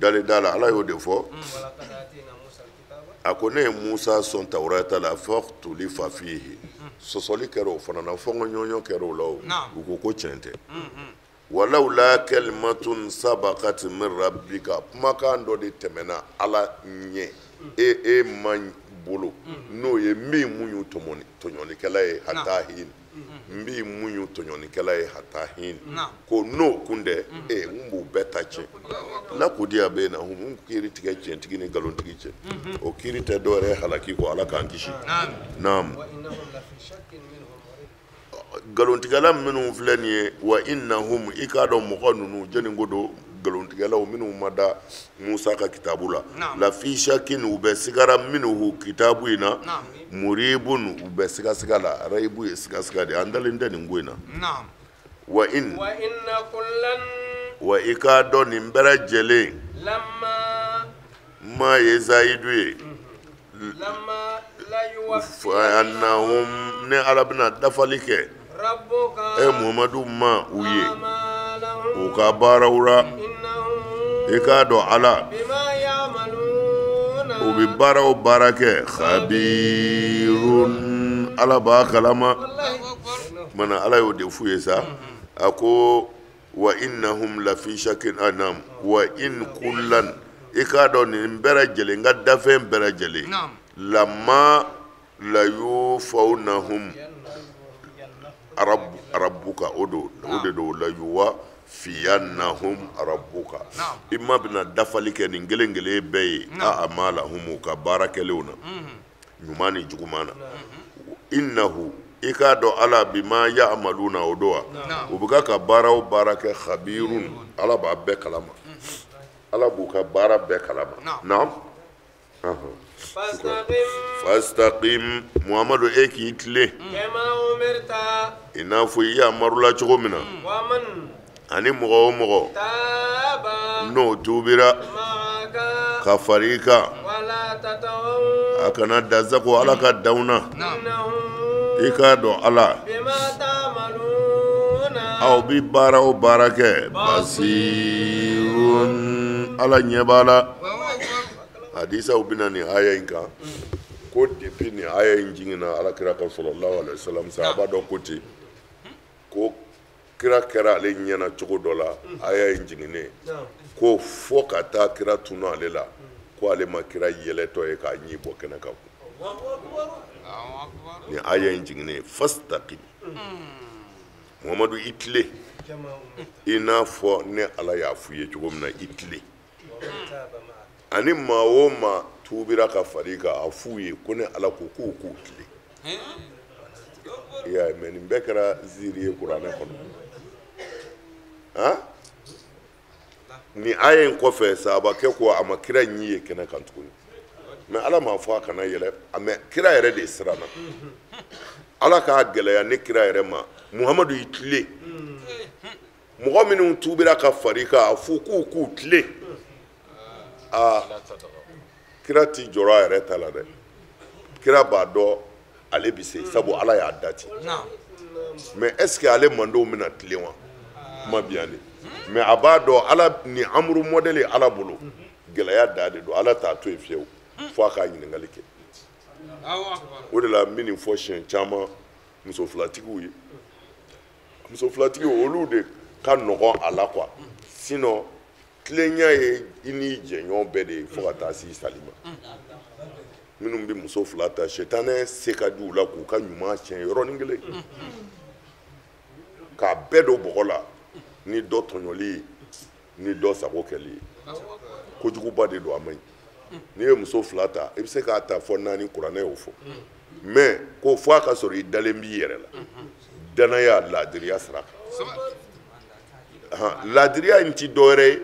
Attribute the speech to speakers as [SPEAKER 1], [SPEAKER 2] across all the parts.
[SPEAKER 1] Dalen da la, Ala y'o de fɔ. A ko ne ye Musa sɔn Tawurata la, fakhtulifa fihi, sɔsɔli kɛra o fana na, fɔnkɔɲɔgɔn kɛra o la. O u ko ko tiɲɛ tɛ. Walawla kalimatun sabakat min rabbika, kumakan dɔ de tɛmɛna Ala ɲɛ e ma bolo, n'o ye n b'i muɲu tɔɲɔlikɛla ye hatta hin, n b'i muɲu tɔɲɔlikɛla ye hatta hin, ko n'o kun tɛ e n b'u bɛɛ ta tiɲɛ. Lakudiya baynahum, n kiiri tigɛ tiɲɛtigi ni nkalonntigi cɛ. O kiiri tɛ dɔwɛrɛ ye halaki kɔ, Ala k'an kisi. Naam. Nkalontigɛla minnu filɛ nin ye, wa innahum, i k'a dɔn mɔgɔ ninnu jɔnni ko don? Nkalontigɛlaw minnu ma da Musa ka kitabu la, lafi shakin, u bɛ sigara, minhu, kitabu in na, muribun, u bɛ sigasiga la. Rayibu ye sigasiga de ye, an dalen tɛ nin ko in na. Wa in wa i k'a dɔn nin bɛɛ lajɛlen ma ye zayidu ye, annahum, ne Ala bɛna dafali kɛ e Muhamadu ma u ye u ka baaraw la. I k'a dɔn Ala u bɛ baara o baara kɛ, khabirun, Ala b'a kalama. Mana Ala y'o de f'u ye sa, a ko wa innahum lafi shakin anam wa in kullan, i k'a dɔn nin bɛɛ lajɛlen, n ka dafɛn bɛɛ lajɛlen, lamma layufawnahum rabbuka, o don, o de don, layuwafiyannahum rabbuka, i ma bɛna dafali kɛ nin kelen kelen bɛɛ ye a'malahum, u ka baara kɛlenw na, ɲuman ni juguman na. Innahu, i k'a dɔn Ala bima ya'maluna, o don wa u bɛ ka baara o baara kɛ, khabirun, Ala b'a bɛɛ kalama, Ala b'u ka baara bɛɛ kalama. Naam. Fastaqim, Muhamadu, e k'i tilen i n'a fɔ i yamarula cogo min na, ani mɔgɔ o mɔgɔ n'o tuubira ka fara i kan, a kana dansago Ala ka danw na. I k'a dɔn Ala aw bi baara o baara kɛ, basirun, Ala ɲɛ b'a la. Hadisaw bɛna nin aya in kan ko depuis nin aya in jiginna Ala kira kan sallallahu alaihi wasallam, sahaba dɔ ko ten ko kira kɛra ale ɲɛna cogo dɔ la aya in jiginnen, ko fo ka taa kira tunu ale la, ko ale ma kira yɛlɛtɔ ye k'a ɲi bɔ kɛnɛ kan. Nin aya in jiginnen, fastaqim, Muhamadu, i tilen i n'a fɔ ne Ala y'a f'i ye cogo min na, i tilen, ani maa o maa tuubira ka far'i kan, a f'u ye ko ne Ala ko k'u k'u tilen. I y'a ye, mais nin bɛɛ kɛra ziiri ye kuranɛ kɔnɔ. Han, nin aya in kɔfɛ, sahabakɛ ko a ma kira ɲi ye kɛnɛ kan tuguni, mais Ala m'a fɔ a kana yɛlɛ, mais kira yɛrɛ de siranna. Ala k'a gɛlɛya ne kira yɛrɛ ma, Muhamadu, i tilen, mɔgɔ minnu tuubira ka far'i kan, a f'u k'u k'u tilen. Aa, kira ti jɔrɔ a yɛrɛ ta la dɛ, kira b'a dɔn ale bɛ se, sabu Ala y'a da ten. Mais est ce que ale mandenw bɛna tilen wa? Kuma bi yan de. Mais a b'a dɔn Ala ni amuru mɔdɛli Ala bolo gɛlɛya da de don, Ala t'a to yen fiyewu fo a k'a ɲininkali kɛ. O de la n bɛ nin fɔ siɲɛ caman muso filatigiw ye. Muso filatigi, olu de ka nɔgɔn a la quoi, sinon tilenya ye i n'i jɛɲɔgɔn bɛɛ de ye fo ka taa s'i sali ma. Minnu bɛ muso fila ta, sitanɛ se ka di u la k'u ka ɲuman tiɲɛ yɔrɔnin kelen, k'a bɛɛ don bɔgɔ la ni dɔ tɔɲɔli ye ni dɔ sago kɛli ye. Kojuguba de don, a man ɲi. N'i ye muso fila ta, i bɛ se k'a ta fɔ naani, kuranɛ y'o fɔ, mais ko fo a ka sɔrɔ i dalen b'i yɛrɛ la, danaya laadiriya sira kan. Laadiriya in ti dɔwɛrɛ ye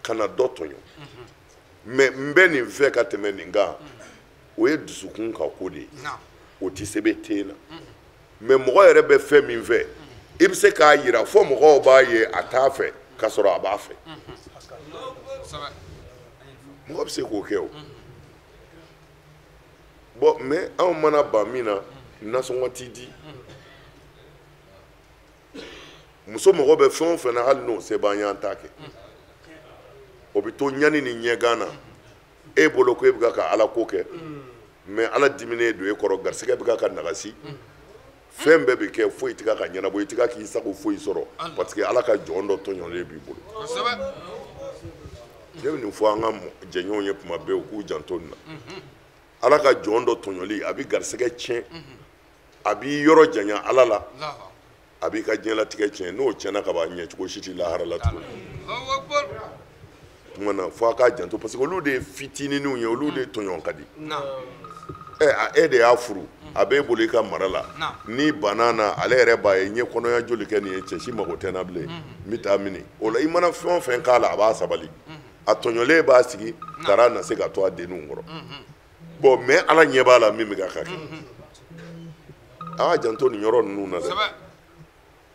[SPEAKER 1] kana dɔ tɔɲɔ, mais n bɛ nin fɛ ka tɛmɛ nin kan, o ye dusukun ka ko de ye, o ti sɛbɛn ten na. Mais mɔgɔ yɛrɛ bɛ fɛn min fɛ, i bɛ se k'a yira fo mɔgɔw b'a ye a t'a fɛ k'a sɔrɔ a b'a fɛ. Mɔgɔ bɛ se k'o kɛ o. Bon, mais anw mana ban min na, nasɔngɔ ti di. Muso mago bɛ fɛn o fɛn na, hali n'o se b'an ye, an t'a kɛ. O O bɛ to ɲani ni ɲɛgan na e bolo ko e bɛ ka ala ko kɛ mais ala diminen don e kɔrɔ garisɛgɛ bɛ ka nagasi fɛn bɛɛ bɛ kɛ foyi tɛ ka ɲɛnabɔ i tɛ k'i sago foyi sɔrɔ parce que ala ka jɔn dɔ tɔɲɔlen b'i bolo ne bɛ nin fɔ an ka jɛɲɔgɔnw ye tuma bɛɛ u k'u janto nin na ala ka jɔn dɔ tɔɲɔli a bɛ garisɛgɛ tiɲɛ a b'i yɔrɔ janya ala la a b'i ka diɲɛlatigɛ tiɲɛ n'o tiɲɛna ka ban ɲɛcogo si t'i lahara la tuguni tuma na fo a k'a janto parce que olu de ye fitininw ye olu de tɔɲɔ ka di e de y'a furu a b'e bolo i ka mara la n'i banna na ale yɛrɛ b'a ye n ye kɔnɔya joli kɛ nin ye cɛ si mago tɛ n na bilen n bɛ taa mini o la i mana fɛn o fɛn k'a la a b'a sabali a tɔɲɔlen b'a sigi taara na se ka to a denninw kɔrɔ bon mais ala ɲɛ b'a la min bɛ ka kɛ a y'a janto nin yɔrɔ ninnu na dɛ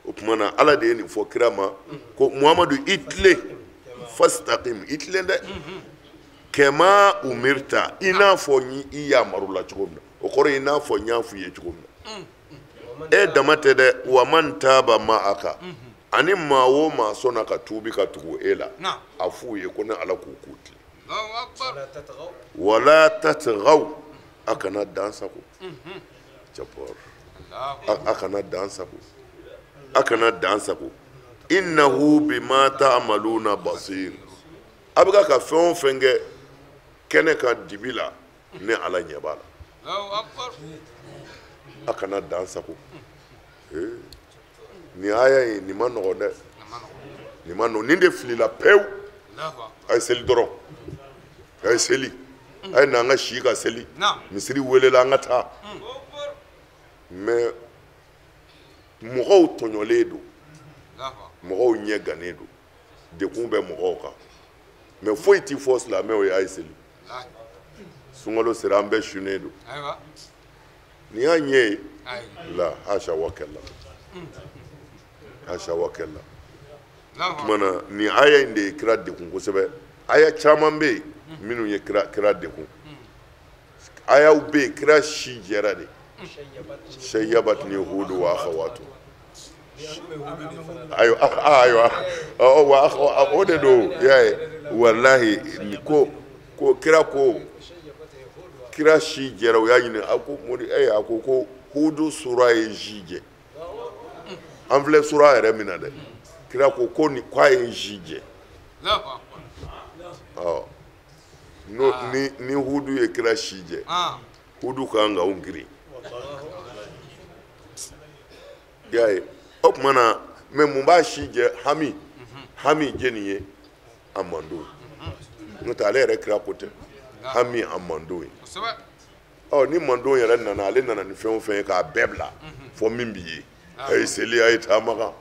[SPEAKER 1] o tuma na ala de ye nin fɔ kira ma ko Muhamadu i tilen fastaqim i tilen dɛ kɛma umirta i n'a fɔ n i yamaru la cogo min na o kɔrɔ i n'a fɔ n y'a f'i ye cogo min na e dama tɛ dɛ wa man taaba ma'aka ani maa o maa sɔnna ka tuubi ka tugu e la a f'u ye ko ne ala k'u k'u tilen wala tatghaw a kana dan sago jabor a kana dan sago a kana dan sago innahu bima ta'maluna basir a bɛ ka fɛn o fɛn kɛ kɛnɛ kan dibi la ne ala ɲɛ b'a la a kana dan sago nin aya in nin ma nɔgɔn dɛ nin ma nɔgɔn nin de filila pewu a ye seli dɔrɔn a ye seli a ye na an ka si ka seli misiri welela an ka taa mais mɔgɔw tɔɲɔlen don mɔgɔw ɲɛ gannen don degun bɛ mɔgɔw kan mais foyi ti fɔ silamɛw ye a ye seli sunkalo sera an bɛɛ sunnen don nin y'a ɲɛ ye la hasha wa kɛla hasha wa kɛla o tuma na nin aya in de ye kira degun kosɛbɛ aya caman bɛ yen minnu ye kira degun ayaw bɛ yen kira si jɛra de sayyabatni hudu wa akhawatu ayiwa ayiwa wa o de don i y'a ye walahi ko kira ko kira si jɛra u y'a ɲini a ko mori a ko ko hudu sura ye si jɛ an filɛ sura yɛrɛ min na dɛ kira ko ko nin k'a ye si jɛ ɔ n'o ni hudu ye kira si jɛ hudu kan ka anw girin i y'a ye o tuma na mais mun b'a si jɛ hami hami jɛni ye a mando n'o tɛ ale yɛrɛ kira ko tɛ hami a mando ye ɔ ni mando yɛrɛ nana ale nana ni fɛn o fɛn ye k'a bɛɛ bila fɔ min b'i ye a ye seli a ye taa Makan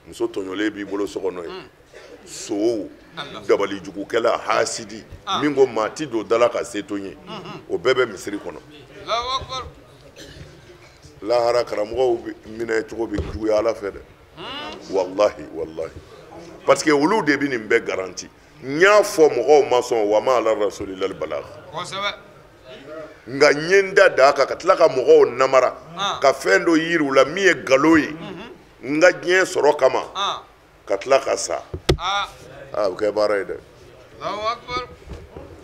[SPEAKER 1] muso tɔɲɔlen b'i bolo so kɔnɔ ye sow dabalijugukɛla hasidi min ko maa ti don da la ka se to n ye o bɛɛ bɛ misiri kɔnɔ lahara karamɔgɔw minɛ cogo bɛ juguya ala fɛ dɛ walahi walahi parce que olu de bɛ nin bɛɛ garanti n y'a fɔ mɔgɔw ma sɔn wa ma ala rasulilal balagh nka n ye n da d'a kan ka tila ka mɔgɔw namara ka fɛn dɔ yiri u la min ye nkalon ye n ka diɲɛ sɔrɔ kama ka tila ka sa a bɛ kɛ baara ye dɛ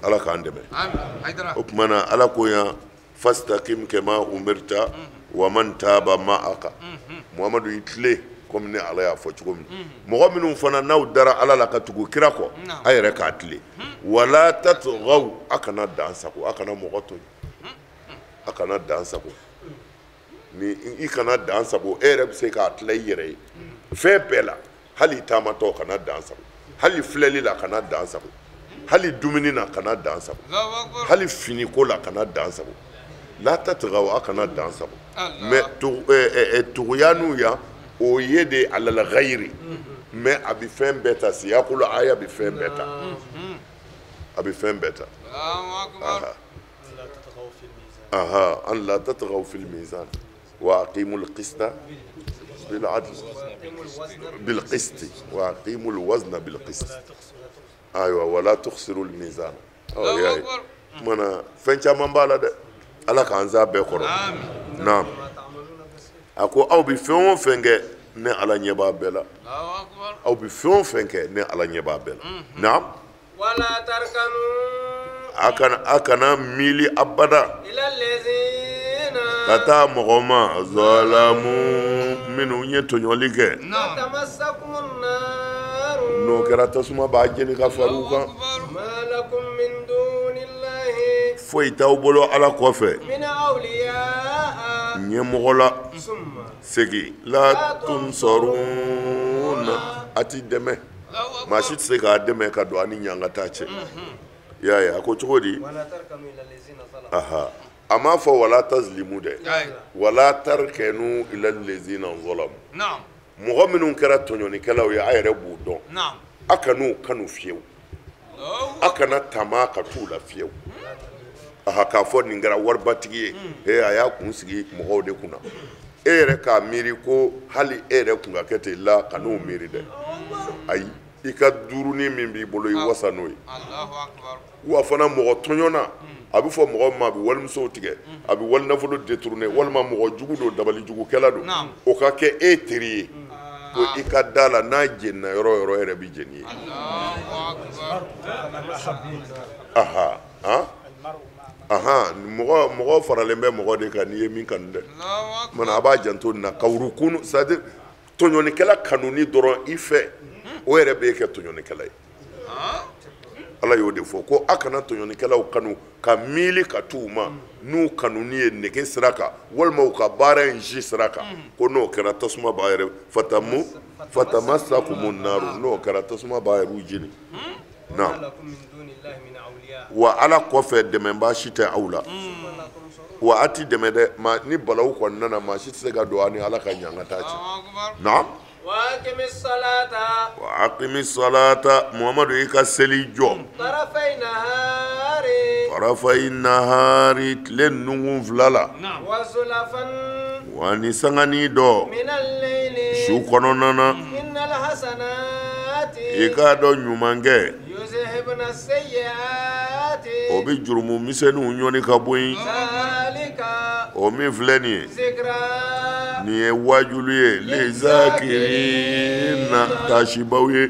[SPEAKER 1] ala k'an dɛmɛ o tuma na ala ko yan fastaqim kama umirta wa man taaba ma'aka Muhamadu i tilen komi ne ala y'a fɔ cogo min mɔgɔ minnu fana n'aw dara ala la ka tugu kira kɔ a yɛrɛ k'a tilen wala tatghaw a kana dan sago a kana mɔgɔ tɔɲɔ a kana dan sago ni i kana dan sago e yɛrɛ bɛ se k'a tila i yɛrɛ ye fɛn bɛɛ la hali taamatɔ kana dan sago hali filɛli la kana dan sago hali dumuni na kana dan sago hali finiko la kana dan sago la tatghaw a kana dan sago mais tuguyanu yan o ye de alal ghayri mais a bɛ fɛn bɛɛ ta siyakulu aya bɛ fɛn bɛɛ ta a bɛ fɛn bɛɛ ta aha an la tatghaw fil mizan wa aqimul qista bil adl bil qist wa aqimul wazna bil qist ayiwa wala tukhsiru al mizan ɔ y'a ye kumana fɛn caman b'a la dɛ ala k'an s'a bɛɛ kɔrɔ naam a ko aw bɛ fɛn o fɛn kɛ ne ala ɲɛ b'a bɛɛ la aw bɛ fɛn o fɛn kɛ ne ala ɲɛ b'a bɛɛ la naam. A kana miili abada ka taa mɔgɔ ma zalamu minnu ye tɔɲɔli kɛ n'o kɛra tasuma b'a jeni ka fara u kan foyi t'aw bolo ala kɔfɛ ɲɛmɔgɔ la segin la tunsaruna a t'i dɛmɛ maa si tɛ se k'a dɛmɛ ka don a ni ɲangata cɛ i y'a ye a ko cogo di aha a m'a fɔ wala tazlimu dɛ wala tarkanu ila lezina zalamu mɔgɔ minnu kɛra tɔɲɔnikɛlaw ye a yɛrɛ b'u dɔn a kan'u kanu fiyewu a kana tama ka t'u la fiyewu aha k'a fɔ nin kɛra waribatigi ye ee a y'a kun sigi mɔgɔw de kunna e yɛrɛ k'a miiri ko hali e yɛrɛ kun ka kɛ ten la kan'o miiri dɛ ayi i ka duurunin min b'i bolo i wasa n'o ye wa fana mɔgɔ tɔɲɔna a bɛ fɔ mɔgɔ ma a bɛ walimusow tigɛ a bɛ walinafolo détourner walima mɔgɔ jugu don dabalijugukɛla don o ka kɛ e teri ye ko i ka da la n'a jenina yɔrɔ o yɔrɔ e yɛrɛ bɛ jeni ye aha han aha mɔgɔ faralen bɛ mɔgɔ de kan n'i ye min kanu dɛ mana a b'a janto nin na ka wurukunu c'est à dire tɔɲɔnikɛla kanuni dɔrɔn i fɛ o yɛrɛ b'e kɛ tɔɲɔnikɛla ye ala y'o de fɔ ko a kana tɔɲɔnikɛlaw kanu ka miili ka t'u ma n'u kanuni ye nege sira kan walima u ka baara in si sira kan ko n'o kɛra tasuma b'a yɛrɛ fatamu fatamasakumu naru n'o kɛra tasuma b'a yɛrɛ jeni na wa ala kɔfɛ dɛmɛbaa si tɛ aw la wa a ti dɛmɛ dɛ ma ni balawu kɔni nana maa si tɛ se ka don a ni ala ka ɲangata cɛ naam wa aqimi salata muhamadu i ka seli jɔ tarafayi nahari tile nukun fila la wa ni sanganin dɔ su kɔnɔna na i k'a dɔn ɲumankɛ o bɛ jurumu misɛnninw ɲɔni ka bɔ yen o min filɛ nin ye nin ye wajulu ye lezakirina taasibaw ye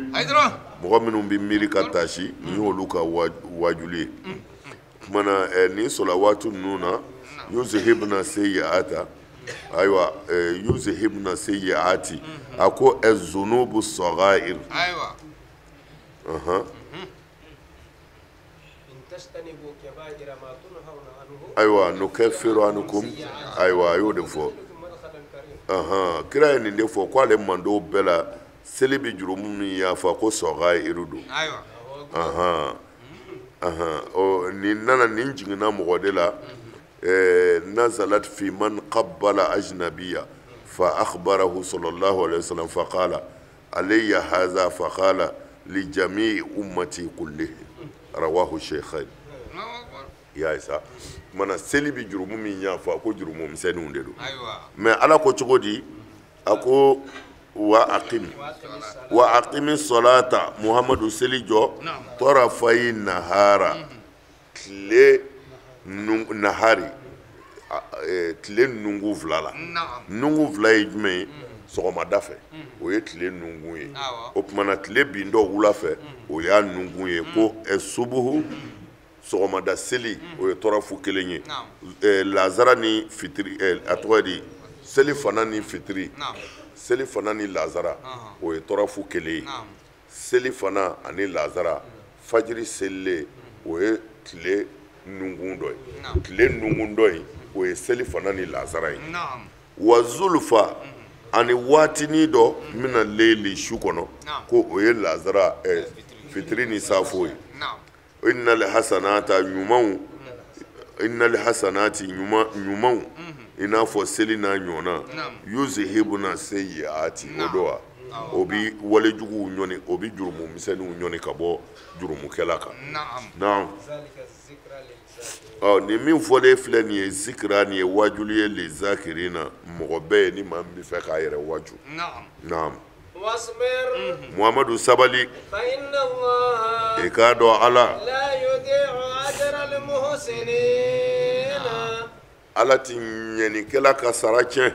[SPEAKER 1] mɔgɔ minnu bɛ miiri ka taasi nin y'olu ka wajulu ye tuma na nin sɔlawatu ninnu na yuzhibna seyiata ayiwa yuzhibna seyiati a ko zunubu sɔgair ayiwa nukaffiru ankum ayiwa a y'o de fɔ kira ye nin de fɔ k'ale mando bɛɛ la seli bɛ jurumu min yafa ko sɔgayiru don nin nana nin jiginna mɔgɔ de la nazalat fi man qabbala ajnabiya fa akhbarahu sallallahu alaihi wasallam fa qala alayya hadha fa qala li jami'i ummati kullihi rawahu shaykhain ya isa mana seli bɛ jurumu min yafa ko jurumu misɛnninw de don mais ala ko cogo di a ko wa aqimi salata muhammadu seli jɔ tarafayi nahara tile nahari tile nungu fila la nungu fila ye jumɛn ye sɔgɔmada fɛ o ye tile nungu ye o tuma na tile bintɔ wula fɛ o y'a nungu ye ko subuhu sɔgɔmada seli o ye tɔrɔfu kelen ye lazara ni fitiri a tɔgɔ ye di seli fana ni fitiri seli fana ni lazara o ye tɔrɔfu kelen ye seli fana ani lazara fajiri selilen o ye tile nungun dɔ ye tile nungun dɔ in o ye seli fana ni lazara ye wa zulufa ani waatinin dɔ mina leyili su kɔnɔ ko o ye lazara fitiri ni safo ye innal hasanata ɲumanw innal hasanati ɲumanw i n'a fɔ seli n'a ɲɔgɔnna yuzhibuna seyiati o don wa o bi walejuguw ɲɔni o bi jurumu misɛnninw ɲɔni ka bɔ jurumukɛla kan naam ɔ nin min fɔlen filɛ nin ye zikira nin ye wajuli ye lezakirina mɔgɔ bɛɛ ye ni maa min bɛ fɛ k'a yɛrɛ waju naam muhamadu sabali i k'a dɔn ala ala ti ɲɛnikɛla ka sara tiɲɛ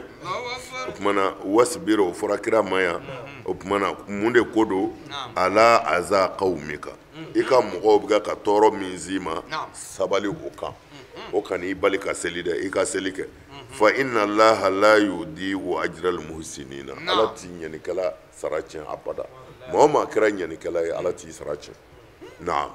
[SPEAKER 1] O tuma na wasbir, o fɔra kira ma yan. O tuma na mun de ko don? Ala aza qawmika, i ka mɔgɔw bɛ ka tɔɔrɔ min s'i ma, sabali o kan. O kan'i bali ka seli dɛ, i ka seli kɛ. Fa inna allaha la yudi'u ajral muhsinina, Ala t'i ɲɛnikɛla sara tiɲɛ abada. Maa o maa kɛra ɲɛnikɛla ye, Ala t'i sara tiɲɛ. Naam.